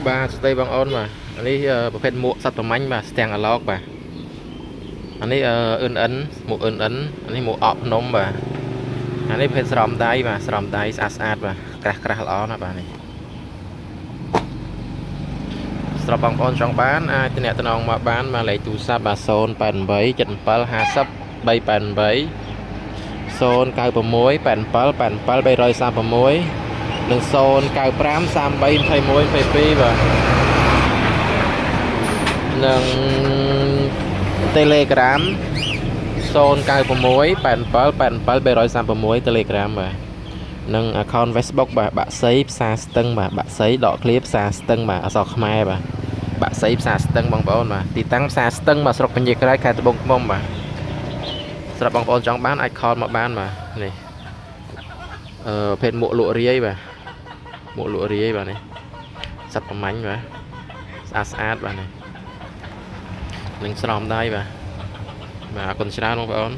បាទសួស្តីបងអូនបាទអានេះអឺប្រភេទមួកសត្វប្រមាញ់បាទស្ទាំងអាឡោកបាទអានេះអឺអ៊ិនអិនមួកអ៊ិនអិនអានេះមួកអកភ្នំបាទអានេះប្រភេទស្រោមដៃបាទស្រោមដៃស្អាតស្អាតបាទក្រាស់ក្រាស់ល្អណាស់បាទនេះស្រាប់បងប្អូនចង់បានអាចទំនាក់ទំនងមកបានបាទលេខទូរស័ព្ទបាទ088 77 50 388 096 87 87 336និង095 33 21 22បាទនិង Telegram 096 87 87 336 Telegram បាទនិង account Facebook បាទបាក់សីផ្សារស្ទឹងបាទបាក់សីដកឃ្លាផ្សារស្ទឹងបាទអក្សរខ្មែរបាទបាក់សីផ្សារស្ទឹងបងប្អូនបាទទីតាំងផ្សារស្ទឹងបាទស្រុកពញាក្រែកខេត្តត្បូងឃ្មុំបាទសម្រាប់បងប្អូនចង់បានអាច call មកបានបាទនេះអឺប្រភេទមួកលក់រាយបាទមួកលក់រាយបាទនេះសត្វប្រមាញ់បាទស្អាតស្អាតបាទនេះនិងស្រោមដៃបាទបាទអរគុណច្រើនបងប្អូន។